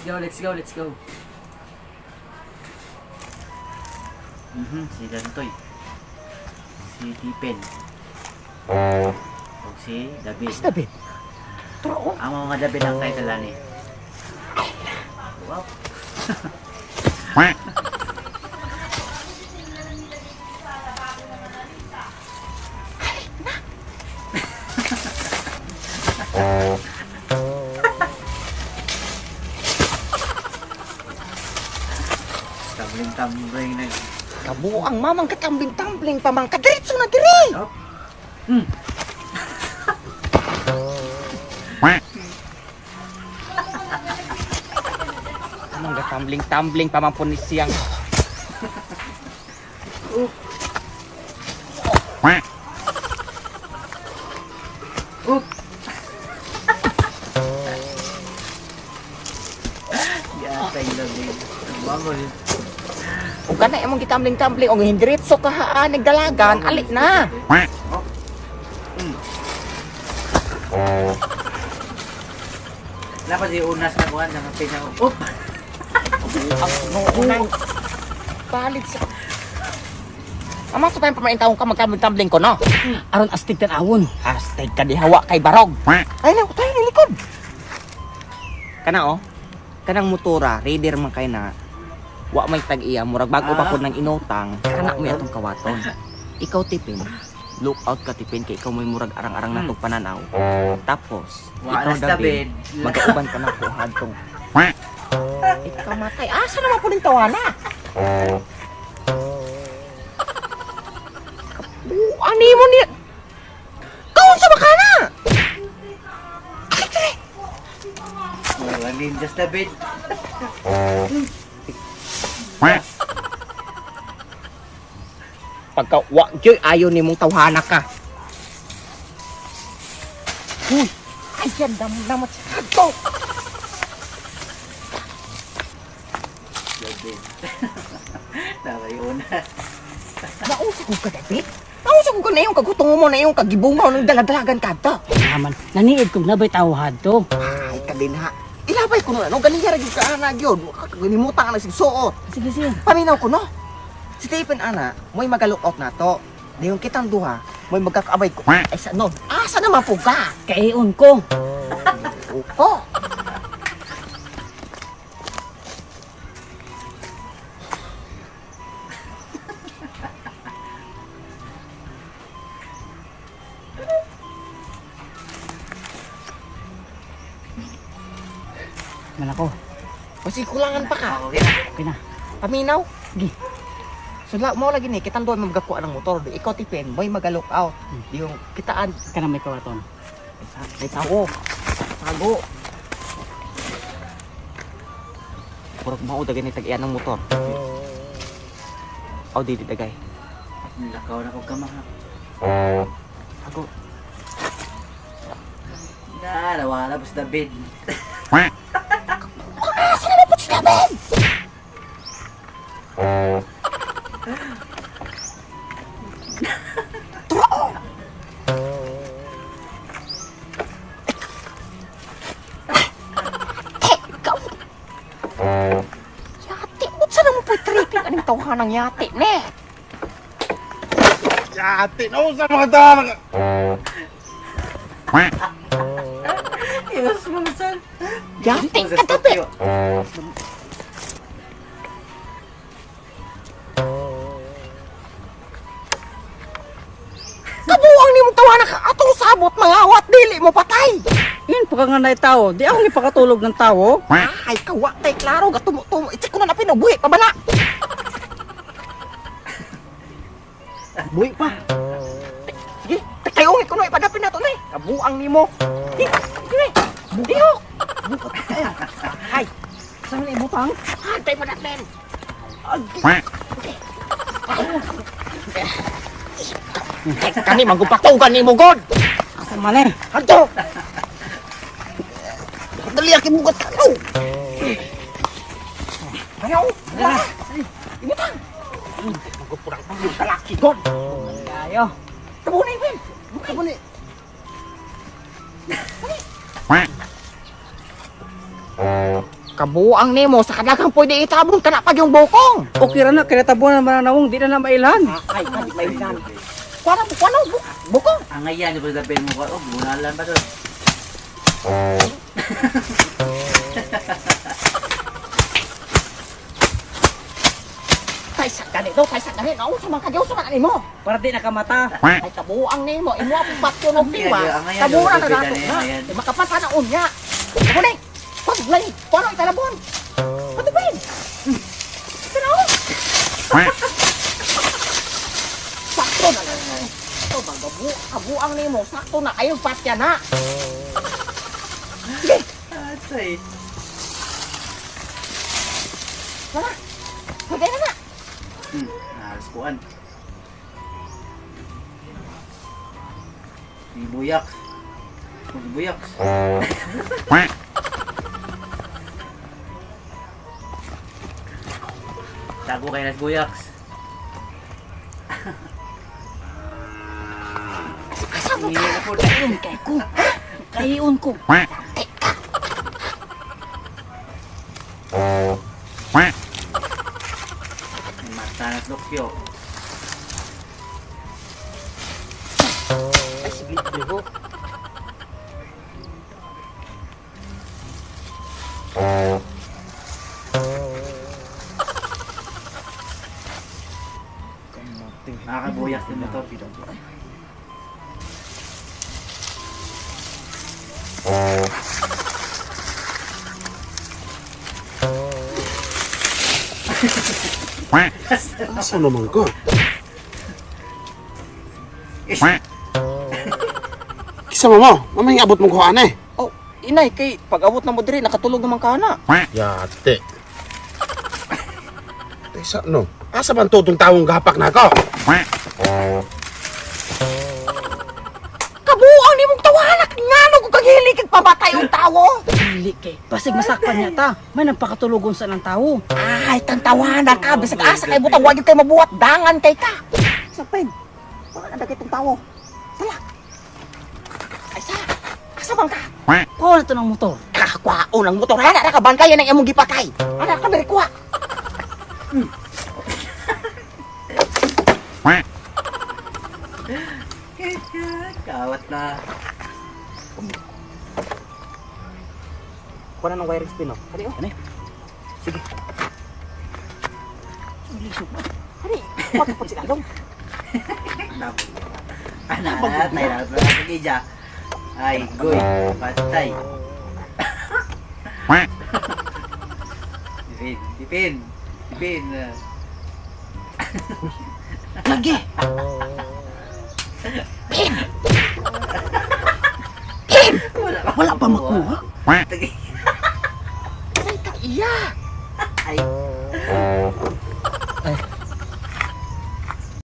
Let's go, let's go, let's go. Si Dantoy. Si Tipen. O si David. As David. Turo. Ang mga David ang title ani. Wow. Tumbling-tumbling nag. Kabuang mamang katambling-tambling pamang kadiretso na diri. Oh. Amang gatambling-tambling pamang ni siyang. Oop. Yatay lang din. Bangol. Ug kana imong gitambling-tambling og hindiretso ka haan nagdalagan, alik na. Dapat si unas na kuhan ng pina. Oop. Ang nang palit sa. Amang sa tayong pamain taong ka magtambling-tambling ko, no? Aron astig tan-awon. Hashtag ka dihawa kay Barog. Ay na, tayo na likod. Kana oh. Kanang motora, reader man kay na. Wa may tag-iya, murag bago pa Ah. pod nang inutang. Kana mo atong kawaton. Ikaw Tipin, look out ka Tipin kay ikaw mo'y murag arang-arang natong pananaw. Tapos, Wa ikaw na sa David, David. magkauban ka na ko hadtong. Ikaw matay. Asa naman po ning tawana? Ani mo ni. Kaon sa makana? Wala ninjas David. Pagka wa gyud ayo nimong tawhana ka. Uy, ayan dam namot sa kadto. David. Tama yung unas. Nausa ko ka David. Nausa ko ka na yung kagutungo mo na yung kagibungaw ng daladalagan kadto. Naman, naniid kong nabay tao hadto. Ay ka din ha. Ilabay ko no ano ganiya ra gyud ka ana gyud. Kalimutan ka na sigsuot. Sige, sige. Paminaw ko no. Si Stephen ana, mo'y maga-look out na to. Dayon kitang duha, mo'y magkakaabay ko. Ay sa no. Asa naman po ka? Kaion ko. Upo. Malako. Kasi kulangan pa ka. Okay na. Okay na. Paminaw. Sige. So la mo lagi ni kitang duha may magakuha ng motor. Di ikaw Tipin, mo'y maga-look out. Di yung kitaan Kana may kawaton. ay tao. Tago. Murag mao dagay ni tag-iyan ng motor. Aw di di dagay. Lakaw na ko kamaha. Tago. Na, nawala po si David. Asa naman po si David? Turao! Ikaw! Yati! Unsa naman po'y tripping aning tawhanang yati, ne? Yati, nausa mga tao. Iwas mo saan? Yati ka, David! Kabuang ni mong tawanan ka atong sabot mga awat dili mo patay. Yun, pagka nga na tao. Di ako ipakatulog ng tao. Ay kawa kay klaro gatumo-tumo i-check ko na na pinubuhi pa bala. Buhi pa. Sige, kayungit ko na ipadapin na to na eh. Kabuang nimo. Di, sige. Dihok. Bukot kayo. Ay, Saan na ibutang? hantay padapin. Kani manggupatugan nimo god. Asa man eh. Hanto. Dali akin bukat ka. Ayaw. Wala. Ibutang. Magupurang pang yung talaki god. Kayo. Tabunay, Ben. Tabunay. Kabuang nimo sa kadaghang pwede itabon kana pag yung bukong. Okay ra na kay natabunan man nawong di na na mailhan. Ay, kadi may dan. Kuha na, kuha na, bukong. Ang ngayan, Boss David mo ko. Oh, bunalan ba to? Tay sa ganito, tay sa ganito. Ako sa mga kagaw sa mga mo. Para di nakamata. Ay, kabuang nimo, imo ang patyo ng piwa. Ang ngayan, Kabuang na David, nato ano na. yan? Ay, makapata na unya. Ako na, pag lay, paano italabon? Patubin. Pero, sakto na lang. Ito, magabu, kabuang nimo, sakto na kayo patya na. Sige, Atay. tara. Pwede na na. Nahalas kuan. May buyak. May buyak. Tago kayo nas buyaks. Asa mo Hindi ka? na po. Kayon kay ko. Kayon ko. May mata na Tokyo. Ay, sige, liho. Nakakabuyak sa motor. Asa naman ko? Kisa mo mo, mamay abot mo kuhaan eh. Oh, inay, kay pag-abot na mo diri, nakatulog naman ka na. Yate. Tesa no. Asa man to tong tawong gapak na ako? Kabuang ni mong tawanak ngano ko kaghilig kag pamatay og tawo. Dili kay. Basig masakpan niya ta. May nagpakatulogon sa ng tawo. Ay, tantawanan ka bisag asa kay butang wag kay mabuhat dangan kay ka. Sapin. Wala na dagit tong tawo. Tala. Ay sa. Asa man ka? Kuha na to ng motor. Kakwaon ang motor ana ra ka bantayan ang imong gipatay. Ana ka diri kuha. Kawat na. Kuha na ng wire spin oh. Kani oh. Kani? Sige. Kani, kuha ka pud sila dong. Ana, atay na. Sige dya. Ay, goy. Patay. Dipin, dipin. Dipin. Lagi. Wala, Wala pa makuha. Sige. Ay, ta iya. Ay.